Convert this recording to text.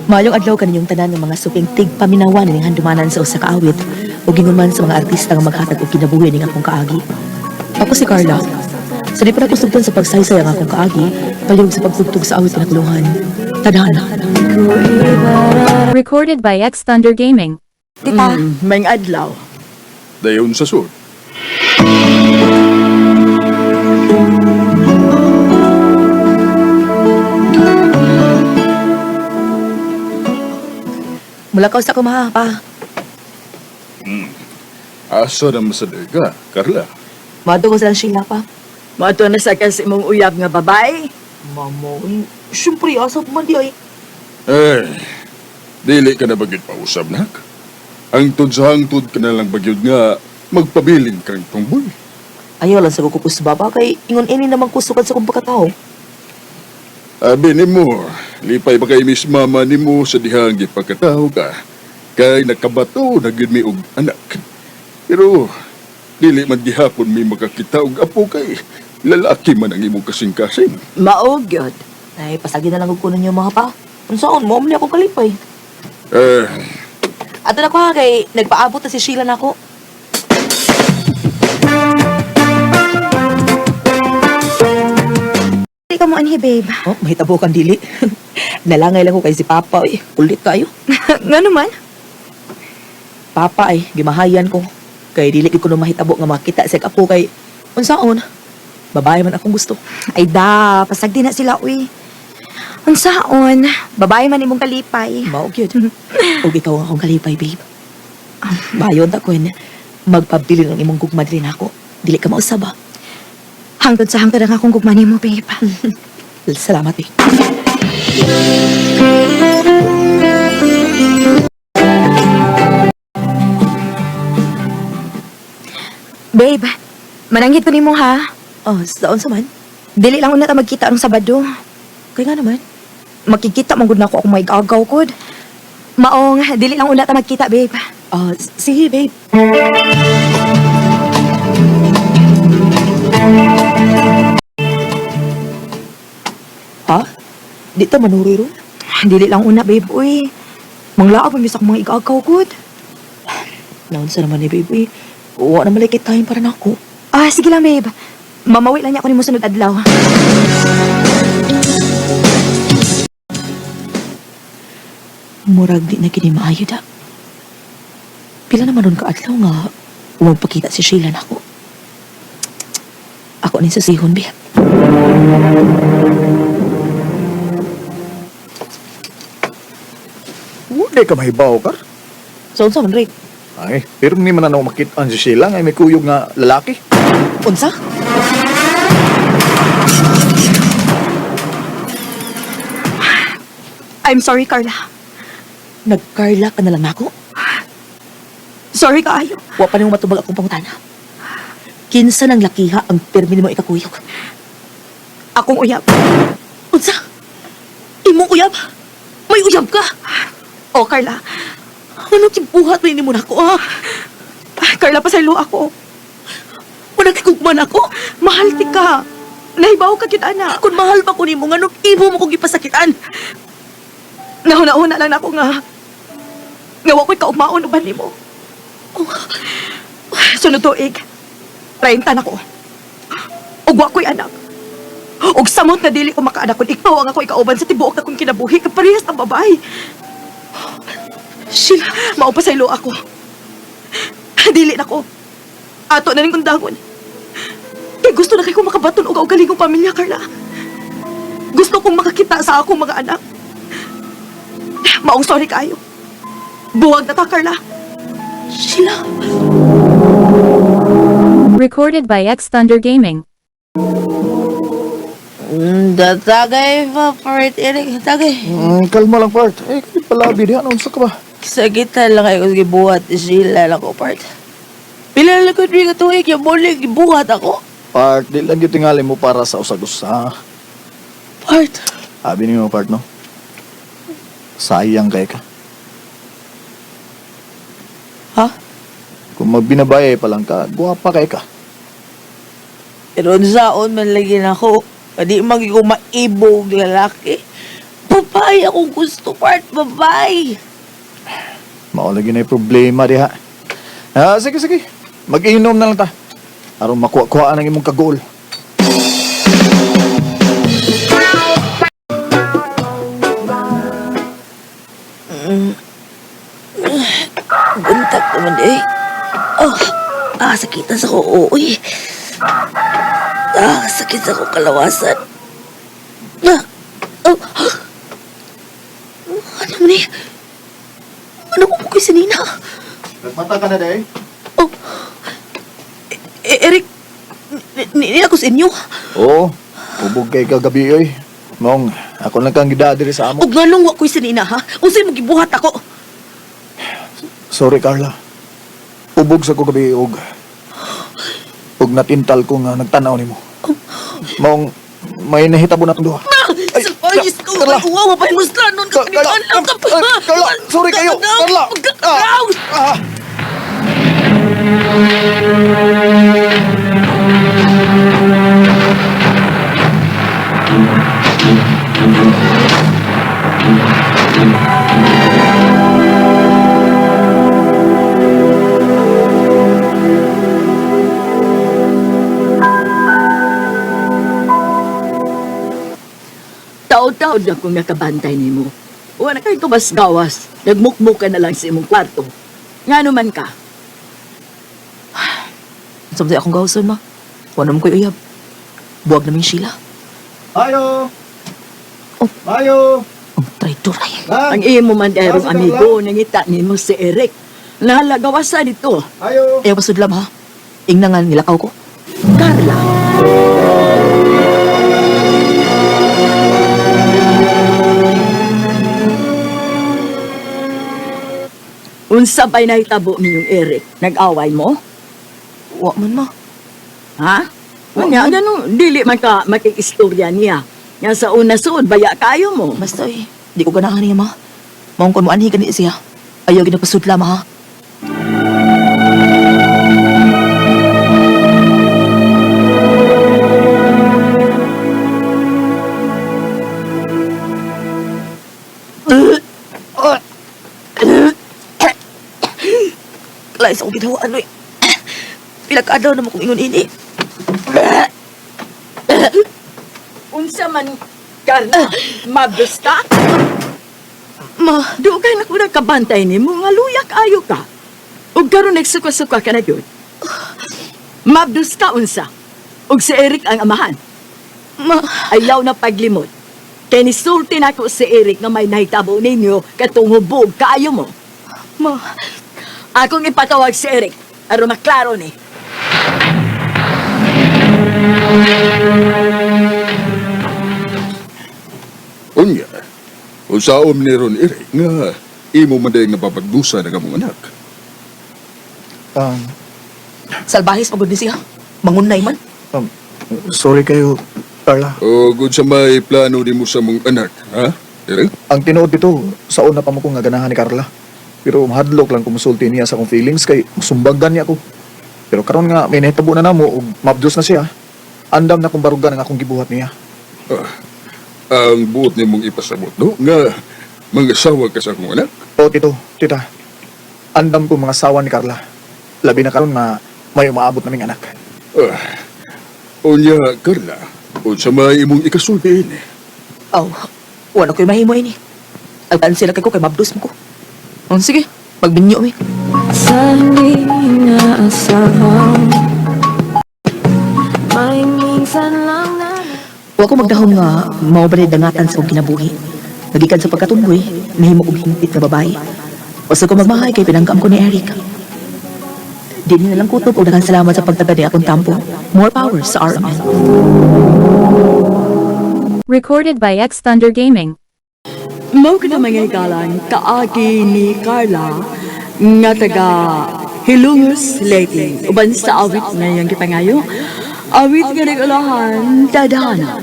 Maayong adlaw kaninyong tanan ng mga suping tigpaminawan ning handumanan sa usa ka awit ug ingon man sa mga artista nga maghatag og kinabuhi ning akong kaagi. Ako si Carla. Sa di pa nako sugdan sa pagsaysay ang akong kaagi, palihog sa pagtugtog sa awit kinakuluhan. Tadhana. Recorded by X Thunder Gaming. Tita, May adlaw. Dayon sa sur. Mulakaw sa kumaha pa. Asa na masaday ka, Carla? Maadto ko silang Sheila pa. Moadto na sa kasi imong uyab nga babae. Mamo, eh, syempre asa pa man di ay. Eh, dili ka na bagyod pausab, nak. Ang tud sa hangtod ka na lang bagyod nga magpabilin kang tungboy. Ayaw lang sa kukupos baba kay ingon ini namang kusukad sa kong pagkatao. Abi nimo, lipay ba kay Miss Mama nimo sa dihang gipagkatao ka? Kay nakabato na gyud mi og anak. Pero dili man gihapon mi makakita og apo kay lalaki man ang imong kasing-kasing. Mao gyud. Ay, pasagi na lang og kuno niyo mga pa. Unsaon mo man akong kalipay. Eh, Ato na ko ha kay nagpaabot na si Sheila nako. Di ka mo anhi, babe. Oh, mahitabo kang dili. Nalangay lang ko kay si Papa, eh. Kulit kayo. Nga naman. Papa ay gimahayan ko. Kay dili gyud ko no mahitabo nga makita sa apo kay unsaon. Babae man akong gusto. Ay da, pasagdi na sila, uy. Unsaon, babae man imong kalipay. Mao gyud. Ug ikaw ang akong kalipay, babe. Bayon ta kun magpabilin ang imong gugma diri nako. Dili ka mausab ba? Hangtod sa hangtod ang akong gugma nimo, babe. Salamat eh. Babe, mananghid ko nimo ha. Oh, saon sa man? Dili lang una ta magkita arong Sabado. Kay nga naman. Makikita man gud nako akong maigagaw gud. Maong, dili lang una ta magkita, babe. Ah, sige, babe. Ha? Di ta manuroy ron? Dili lang una, babe, uy. Manglaab ang akong mga igagaw gud. Naunsa naman ni babe, eh. Wa na malay kay time para nako. Ah, sige lang, babe. Mamawi lang niya ako nimo sunod adlaw. Murag di na kini maayo da. Pila naman ron kaadlaw nga huwag pakita si Sheila nako. Ako ni sasihon, babe. Wala ka mahibaw, kar. So, unsa man, Rick? Ay, pero ni man na makit-an si Sheila ngay may kuyog nga lalaki. Unsa? I'm sorry, Carla. Nagkarla ka na lang nako? Sorry kaayo. Wa pa nimo matubag akong pangutana. Kinsa nang lakiha ang pirmi nimo ikakuyog? Akong uyab. Unsa? Imong uyab? May uyab ka? Oh, Carla. Ano gibuhat man nimo nako ah? Ah, Carla, pasaylo ako. Wala kay gugman ako. Mahal ti ka. Nahibaw ka gid ana. Kung mahal pa ko nimo nganong imo mo kong gipasakitan? Nahuna-huna lang nako nga. Nga wa ko'y kaugmaon uban nimo. Oh, Sunod tuig. 30 na ko. Ug wa ko'y anak. Ug samot na dili ko makaanak kun ikaw ang ako ikauban sa tibuok akong kinabuhi kaparehas ang babae. Sheila, Mao pasaylo ako. Dili na ko. Ato na ning undangon. Kay gusto na kay ko makabaton og kaugalingong pamilya, Carla. Gusto kong makakita sa akong mga anak. Maong sorry kayo. Buwag na ta, Carla. Sheila. Recorded by X Thunder Gaming. Tagay pa, part, Eric. Tagay. Kalma lang, part. Eh, kay palabi diha unsa ka ba? Sagitan lang kayo kung gibuhat. Sheila lang ko, part. Pila lang ko rin katuig, yung muli, gibuhat ako. Part, di lang gyud tingali mo para sa usag-usa. Part. Abi nimo part, no? Sayang kay ka. Ha? Kung magbinabayay pa lang ka, guwapa kay ka. Pero unsaon man lagi na ako. Pwede magi ko maibog lalaki. Babae akong gusto, part. Babae. Mao lagi na problema diha. Ah, sige, sige. Mag-inom na lang ta. Aron makuha-kuhaan ang imong kagool. Buntag naman eh. Oh, sakitan sa ko. Uy. Ah, sakit sa ko kalawasan. Ah, oh, ah. Ano man eh? Ano ko po si Nina? Nagmata ka na, day? Oh, Eric, nina ko sa inyo. Oo. Ubog kay kagabi, oy. Mong, ako lang kang gida diri sa amo. Og nganong wa ko'y si Nina, ha? Unsay mo gibuhat ako? Sorry, Carla. Ubog sa ko gabi, og... Og natintal ko nga nagtanaw nimo. Mong, may nahitabo na itong duha. Ay, Ay, ko, Carla! uwaw, mapahimuslan nun ka. Carla! Carla! Carla! Sorry kayo! Carla! Ah! Ah! Taod-taod na kong nakabantay nimo. Wala kay gawas-gawas. Nagmukmuk ka na lang sa imong kwarto. Nga naman ka. Samtay akong gawson, ma. Wala mo ko'y uyab. Buwag namin Sheila. Ayo! Oh. Ayo! Ang traitor ay. Ang imo man Ah, aerong si Carla. amigo, nangita nimo si Eric. Nahalagawasan dito. Ayo! Ayaw pasudlam, ha? Ingna nga nilakaw ko. Carla. Unsa ba'y nahitabo ninyong Eric? Nag-away mo? Wa man, ma. Ha? Nga, ano, dili man ka makikistorya niya. Nga sa una suod, baya kayo mo. Basta eh, di ko ganahan niya, ma. Maong kon mo anhi gani siya. Ayaw ginapasudla, ma, ha? Lain sa akong ginawa, ano eh. Pinag-adaw naman kong ingon ini. Unsa man, Carla, mabdos ka? Ma, Dugay na ko nagkabantay nimo nga luyak ayo ka. Ug karon nagsuka-suka ka na gyud. Mabdos ka unsa. Ug si Eric ang amahan. ma, Ayaw na paglimot. Kay nisulti nako si Eric nga may nahitabo ninyo katong hubog kaayo mo. ma. Akong ipatawag si Eric aron maklaro ni. Unya, usaom ni Ron Eric nga imo man day nga papagdusa ng among anak. Salbahis pagod ni siya. Mangunay man. Um, sorry kayo, Carla. O good sa may plano nimo sa mong anak, ha? Eric? Ang tinuod dito, sa una pa mo kong nga ganahan ni Carla. Pero mahadlok lang kumusulti niya sa akong feelings kay sumbagan niya ako. Pero karon nga may nahitabo na namo ug mabdos na siya. Andam na kong barugan ang akong gibuhat niya. Ah, ang buot nimong ipasabot, no? Nga mangasawa ka sa akong anak. O tito, tita. Andam ko mga sawa ni Carla. Labi na karon nga may umaabot naming anak. Ah, unya, Carla, unsa may imong ikasulti ini? Aw, wala ko'y mahimo ini. Agtaan sila kay ko kay mabdos mo ko. Oh, sige, magbinyo mi. Sa hindi inaasahan. May minsan lang na Wa ko magdahom nga mao ba ni dangatan sa akong kinabuhi. Nagikan sa pagkatumboy, nahimo kong hingpit nga babae. Wasa ko magmahay kay pinangkaam ko ni Eric. Di ni nalang kutob og daghang salamat sa pagtaga ni akong tampo. More power sa RMN. Recorded by X Thunder Gaming. Mao ka na mga igalang kaagi ni Carla nga taga Hilongos, Leyte. Uban sa awit na iyang gipangayo. Awit nga nag-ulahan, tadhana.